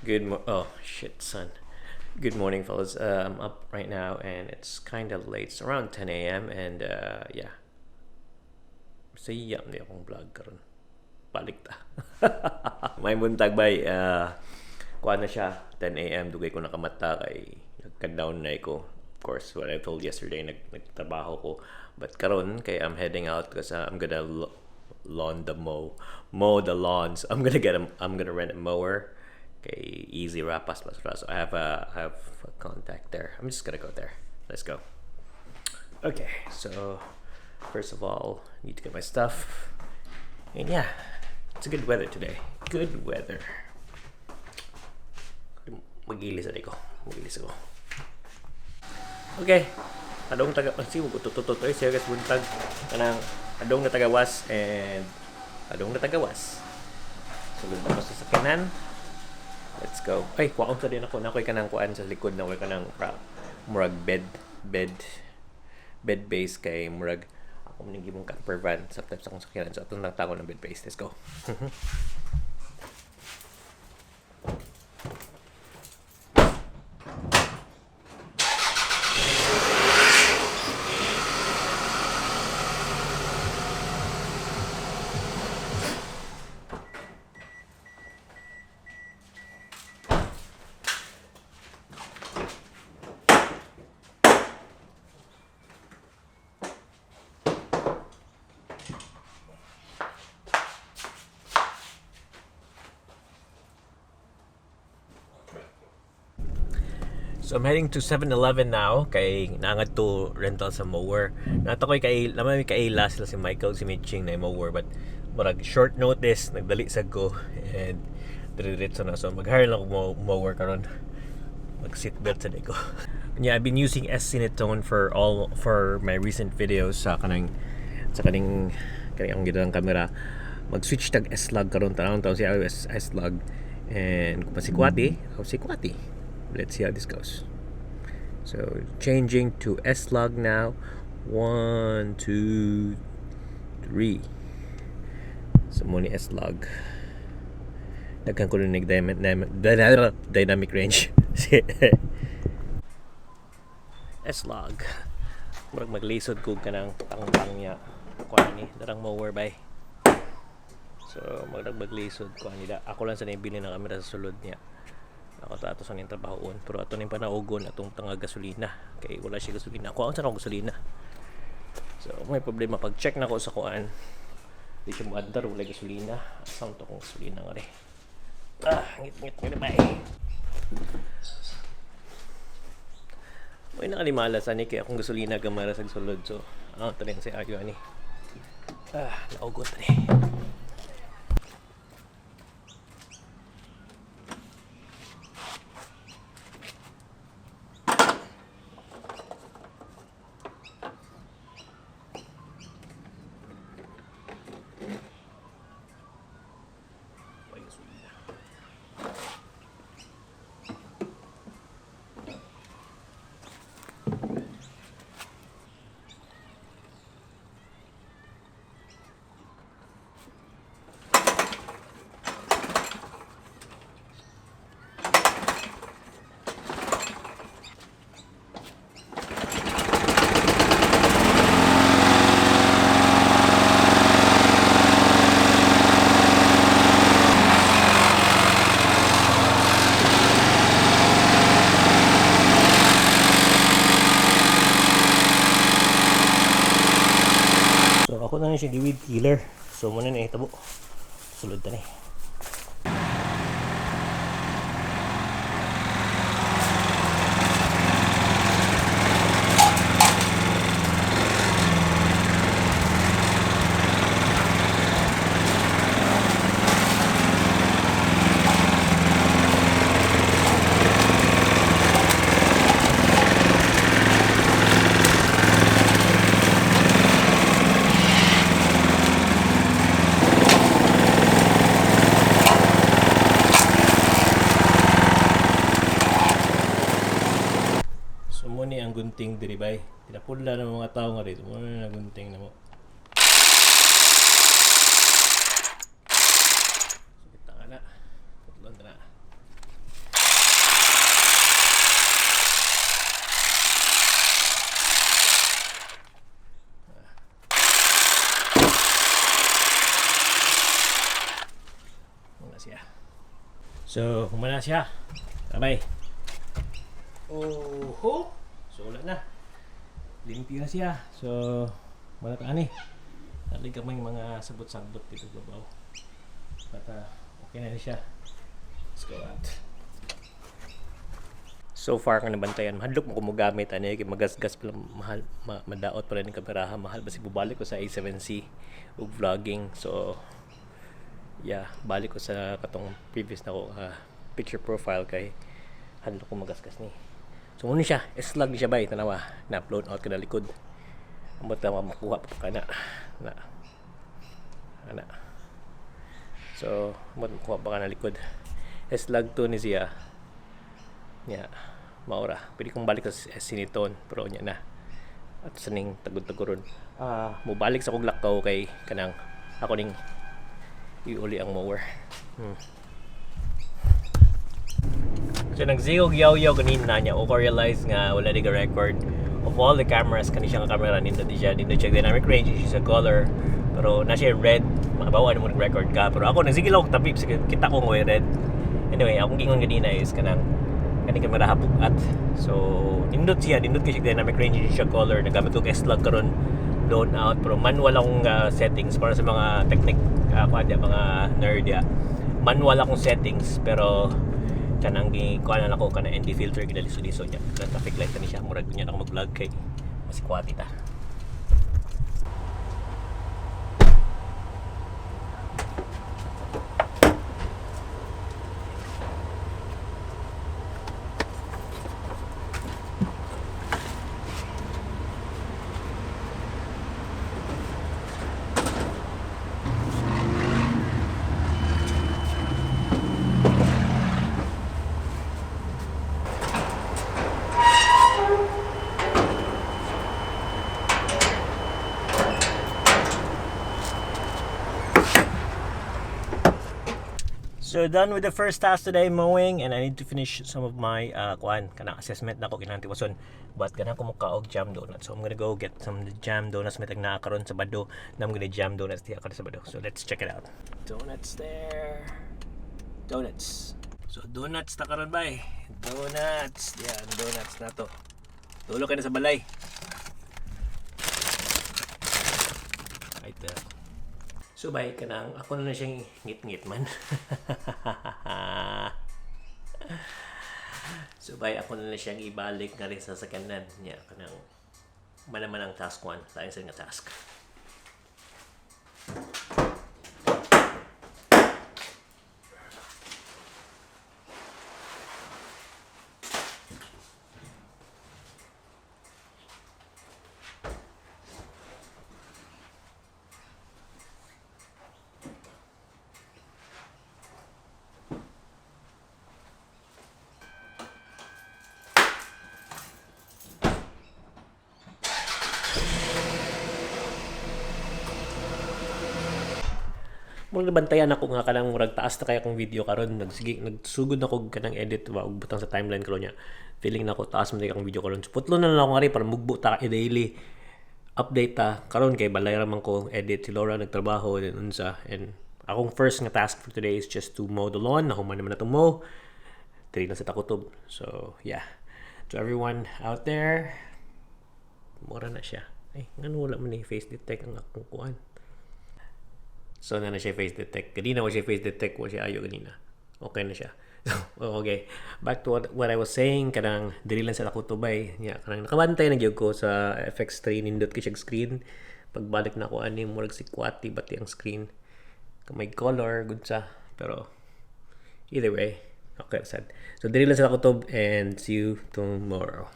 Oh shit, son. Good morning, fellas. I'm up right now and it's kind of late. It's around 10 a.m. and yeah. Sa iya ni akong vlog karon. Balik ta. May buntag bay. Kuha na siya 10 a.m. Dugay ko nakamata kay nagka-down na ko. Of course, what I told yesterday, nagtrabaho ko. But karon kay I'm heading out because I'm gonna lawn the mow mow the lawns. I'm gonna rent a mower. Okay, easy rapas plus plus. So I have a contact there. I'm just gonna go there. Let's go. Okay, so first of all, I need to get my stuff. And yeah, it's a good weather today. Good weather. Magilis ko. Magilis ako. Okay. Adong taga si tututot oy siya guys buntag kanang adong na tagawas and adong na tagawas. Sulod na ko sa sakyanan. Let's go. Ay, kuwaon sa din ako. Nakoy kanang kuan sa likod na kanang murag bed base kay murag ako man gimong camper van sometimes akong sakyanan, so atong lang tago ng bed base. Let's go. So I'm heading to 7-Eleven now kay naangad to rental sa mower. Nato koy kay lamay kaila sila si Michael, si Mitching na mower, but murag short notice nagdali sad ko and dire-diretso na, so mag-hire lang ko mower karon. Mag seatbelt sad ko. Yeah, I've been using S-Cinetone for my recent videos sa kaning kaning akong gidalang camera. Mag-switch tag S-Log karon, tanawon taon si iOS S-Log and kung pasikwati, ako sikwati. Let's see how this goes. So changing to S-Log now. 1, 2, 3. So mo ni S-Log. Daghan ko rin dynamic range. S-Log. Murag maglisod ko kanang tangtang niya. Kuha ni darang mower bay. So murag maglisod ko ani da. Ako lang sa nabili ng kamera sa sulod niya. Ako ta ato sa ning trabahoon, pero ato ning panaugon atong tanga gasolina kay wala siya gasolina. Ako ang sa akong gasolina. So may problema pag check na ko sa kuan. Di siya moandar, wala gasolina. Asa to akong gasolina nga rin? Ah, ngit-ngit nga ba eh. May nakalimala sa ni kay akong gasolina gamara sa sulod. So, ah, ito si Aryo ani. Ah, naugot ni. May gasolina. So ako na siya weed killer. So muna na itabo. Sulod na ni. So mo ni ang gunting diri bay. Tinapula ng mga tao nga dito. Mo na gunting na mo. So kita ka na. Putlon na. So, humana siya. Sabay. Oh, so wala na. Limpyo na siya. So, wala ta ani. Nalig ka may mga sabot-sabot dito sa babaw. But okay na siya. Let's go out. So far kang nabantayan, mahadlok mo kung mogamit ani kay magasgas pa lang, mahal madaot pa rin ang kameraha, mahal basi bubalik ko sa A7C ug vlogging. So yeah, balik ko sa katong previous na ko picture profile kay hadlok ko magasgas ni. So muna siya, S-Log ni siya bay, tanawa, na-upload out ka na likod. Ambot na makuha pa ka na. Na. Ana. So, ambot makuha pa ka na likod. S-Log 2 ni siya. Nya, maura. Pwede kong balik sa Cinetone, pero nya na. At sa ning tagod-tagoron. Ah, mubalik sa kog lakaw kay kanang ako ning iuli ang mower. So nagzigog yaw-yaw ganina niya o ko realize nga wala di ka record. Of all the cameras, kani siya nga camera nindot di siya, nindot siya dynamic range siya sa color, pero na siya red, makabawa mo nag-record ka, pero ako nagsige lang og tabi sige kita ko nga red. Anyway, akong gingon ganina is kanang kani camera habugat. So nindot siya, nindot kay siya dynamic range siya color. Nagamit ko S-Log karon, blown out, pero manual akong settings para sa mga technic kuan diya, mga nerd ya, manual akong settings, pero kanang gi kuan na ako kana ND filter gidaliso-liso niya na traffic light ni siya, murag kunya ako mag-vlog kay masikwati ta. So done with the first task today, mowing, and I need to finish some of my kuan kanang assessment nako kinahanglan tiwason. But kanang ko og jam donuts. So I'm gonna go get some jam donuts may tag naa karon Sabado. Na I'm gonna jam donuts diha karon Sabado. So let's check it out. Donuts there. Donuts. So donuts ta karon bay. Donuts. Yeah, donuts na to. Tulo ka na sa balay. Right there. So bay kanang ako na na siyang ngit-ngit man. So bay ako na na siyang ibalik nga rin sa sakyanan niya kanang man naman ang task 1, lain sa nga task. Murag nabantayan ako nga kanang murag taas na kaya akong video karon, nagsige nagsugod na ko kanang edit ba og butang sa timeline karon niya. Feeling na ko taas man akong video karon. So, putlo na lang ako ngari para mugbo ta daily update ta karon kay balay ra man ko edit, si Laura nagtrabaho then unsa, and akong first nga task for today is just to mow the lawn. Nahuman naman na to mow. Dili na sa takutob. So yeah, to everyone out there, mura na siya. Ay, ngano wala man ni face detect ang akong kuan? So na na siya face detect. Kanina wala siya face detect, wala siya ayo ganina. Okay na siya. So, okay. Back to what I was saying, kanang dili lang sa nakutubay. Nya kanang nakabantay na gyud ko sa FX3, nindot kay siya screen. Pagbalik na ko ani murag si Kwati bati ang screen. May color gud sa, pero either way, okay sad. So dili lang sa nakutob and see you tomorrow.